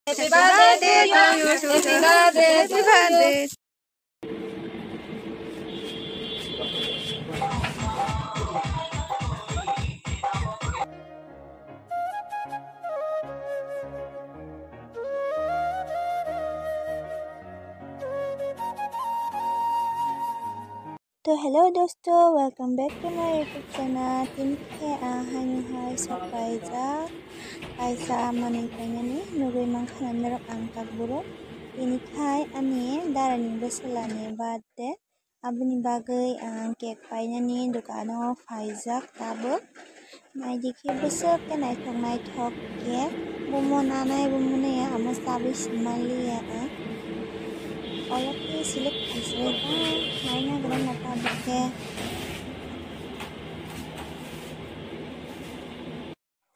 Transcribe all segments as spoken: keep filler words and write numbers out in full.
Happy birthday to you. Happy birthday. Happy birthday. To hello dosto, welcome back to my YouTube channel. Tini khe ang haino hai sok paijak kaisa manwi painani nugwi mankha norok ang takburo. Tini khai ani darani bwswlani birthday, aboni bagwi ang cake painani dukano phaijak tabuk. Naidi khe bwswk khe naithok naithok khe, bomo nanai bomo naiya, omo chabwi swi manliya ang. Oro khe select khaisai ta, naina kwbangma tabuk khe.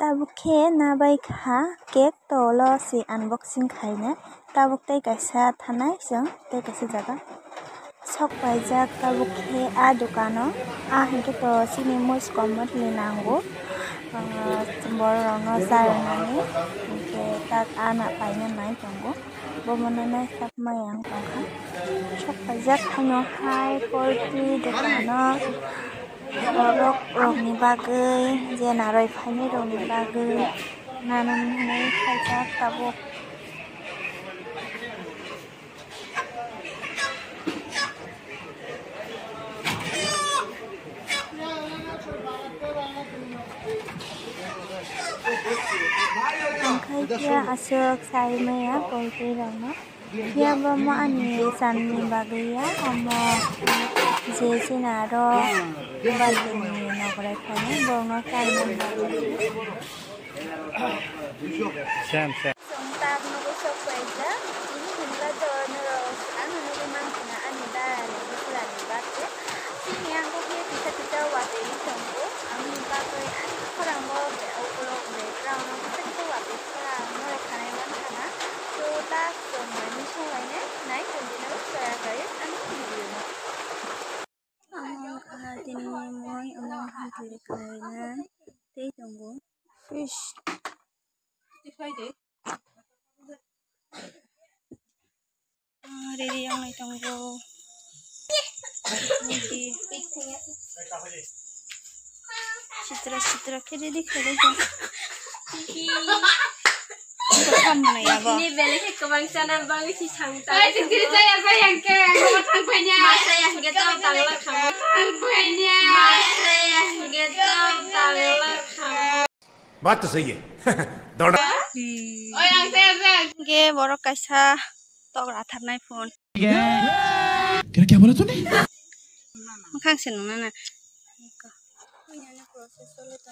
Tabuk khe nabai kha cake, to ulo se unboxing khainai. Tabuk tei kaisa thanai chwng tei kaisa jaga. Sok paijak tabuk khe a dukano, a hinkhe to chini moskom motli nango, ah, borok rokno cha rwnani, hinkhe tak a na paina nai tongo, bomono nai sak maya wng tongkha. Sok paijak haino hai poultry dukano borok rokni bagwi, je narwk phainai rokni bagwi nanani hinwi khaijak tabuk. Hwnkhe khe aswk sai maya poultry rokno. Phiya bo omo ani channi bagwi ya, omo je chini aro birthday ni nokrai phainai borokno charwna bagwi. Same, same. Chwng tak nugwi sok paijak. Tini hwnba do norok ano nugwi mankha na ani dara ni bwswlani birthday. Chini ang khe kisa kisa watwi tongo. Amoni bagwi ani khorang bo be ukulok be ground o kisa kisa watwi khorang norok khanai mankha na. So tak chwng mai mui song lainai nai tongdi norok chaya kari ani video no. Omo kha tini moi omo hantli khainai tei tongo. Fish. Ah, riri wngnai tongo. Nidi. Sitra sitra khe riri khe riri. Tini belai khe kwbang chana bagwi si sang ta. Ai, tini chaya chaya khe, ang thang phainya. Ma chaya hwnkhe tamo tangla khamo. Thang phainya. Ma chaya hwnkhe tamo tangla khamo. बात तो सही है। दौड़ा। Oi, ang chaya chaya. Hwnkhe borok kaisa tok ratharnai phone. तेरा क्या बोला तूने? Mwkhang se nung nana.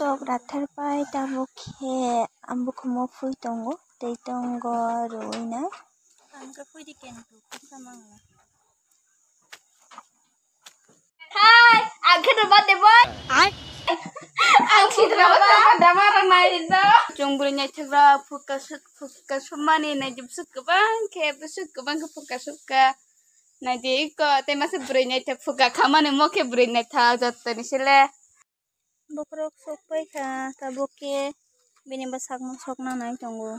Tok rathar pai tabuk khe ang bukhumo phui tongo, tei tongo rwui nai. Ang khe phui di ken tu, kisa mangla. Hai, ang khe rwma de boy. Ai. Ang khe rwma. Dama rang nai do. Chwng bwrwi naithok rok, phukka suk, phukka sukmani nai di bwswk kwbang khe, bwswk kwbang khe phukka sukka. Naidi iko tei masa bwrwi naithok phuka khamani mo khe bwrwi naithok jottoni sele. Bokhorok sok pai kha tabuk khe bini bwsakno sokna nai tongo.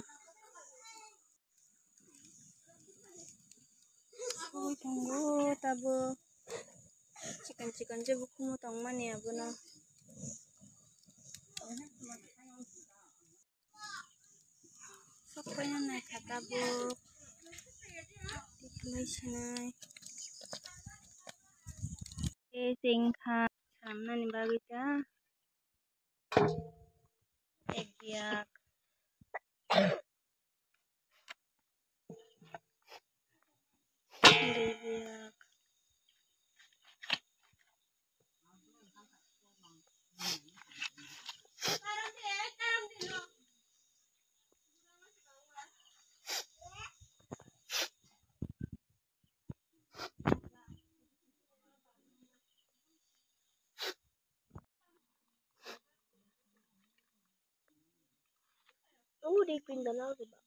Sokwi tongo tabuk chikon chikon je bukhumu tongmani abono. Sok paina naikha tabuk. Tikhlai sinai. Tei chengkha samnani bagwi ta. Ek biak. Dui biak. Uri pinda lagi ba.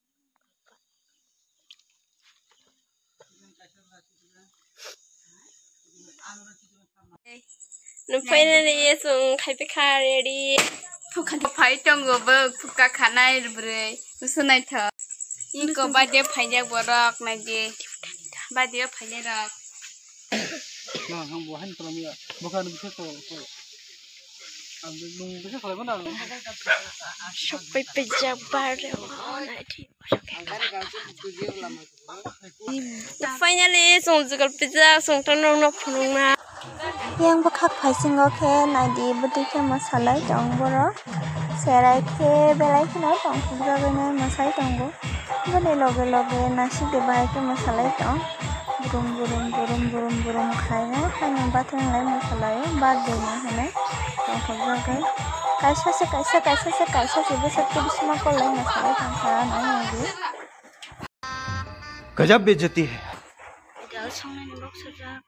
Nung finally ye sung khai pe kha ready. Phukha phai tongo bo phukha khanai bwrwi. Musu naithok. Tiko birthday phaijak borok naidi. Birthday o phainai rok. Nang ang bo han tolom ya. Bo kan bisa ko. Ang nung bisa ko mana? Sokpai pijak birthday o naidi. Finally, song jugal pijak, song tong nong nok phunung na. Yang bwkhak phaisingo khe naidi bwtwi khe mwsalai tong borok. Serai khe belai kheno tongthokjagwi nai mwsai tongo. Boni loge loge nasik de bahai khe mwsalai tong. Burum burum burum burum burum khainai haino bathang lai mwsalaio birthday ni hinwi tongthokjagwi. Kaisa se kaisa kaisa se kaisa se bwswk tei bisima kolai mwsalai tongkha naidi. गजब बेइज्जती है। Idol songnani box sujak.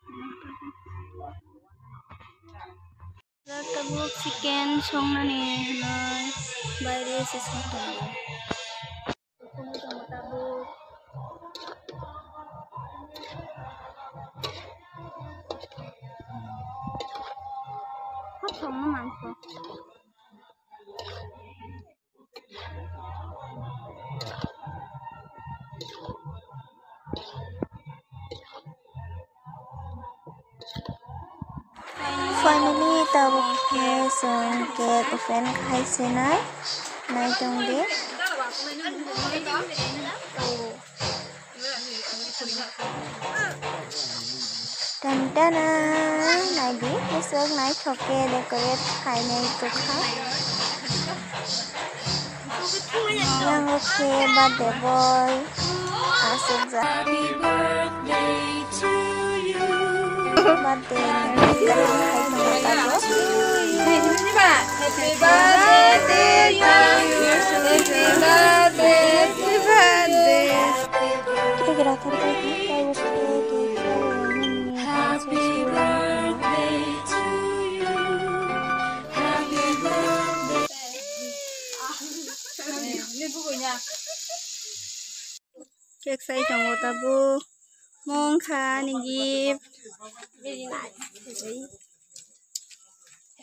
Tabuk chicken songnani hinwi baire se song tongo. Tabuk. Kok songno mangkho. Finally, tabuk khe chwng cake open khai se nai, nai tong di. Tan tana, naidi, bwswk naithok khe decorate khainai kwkha. Yang khe birthday boy aswkjak. Birthday ni cake khai tongo tabuk. Happy birthday to you. Happy birthday. Happy birthday. Cake rakhar bai khe tei bo cake khe khe nini. Happy birthday to you. Happy birthday. Cake sai tongo tabuk. Mong kha ani gift.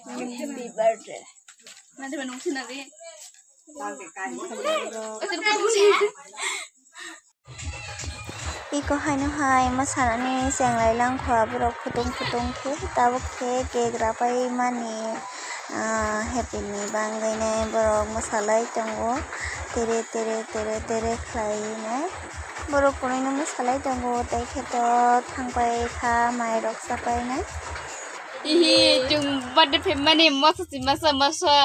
Happy birthday. Iko haino hai mwsanani chenglai langkha borok khutung khutung khe tabuk khe cake rapai mani, ah, happy ni bangwi nai borok mwsalai tongo tere tere tere tere khlai nai borok kwrwino mwsalai tongo tei khe to thangpai kha mai rok chapai nai. Ihi, chwng birthday phaimani moso si masa masa.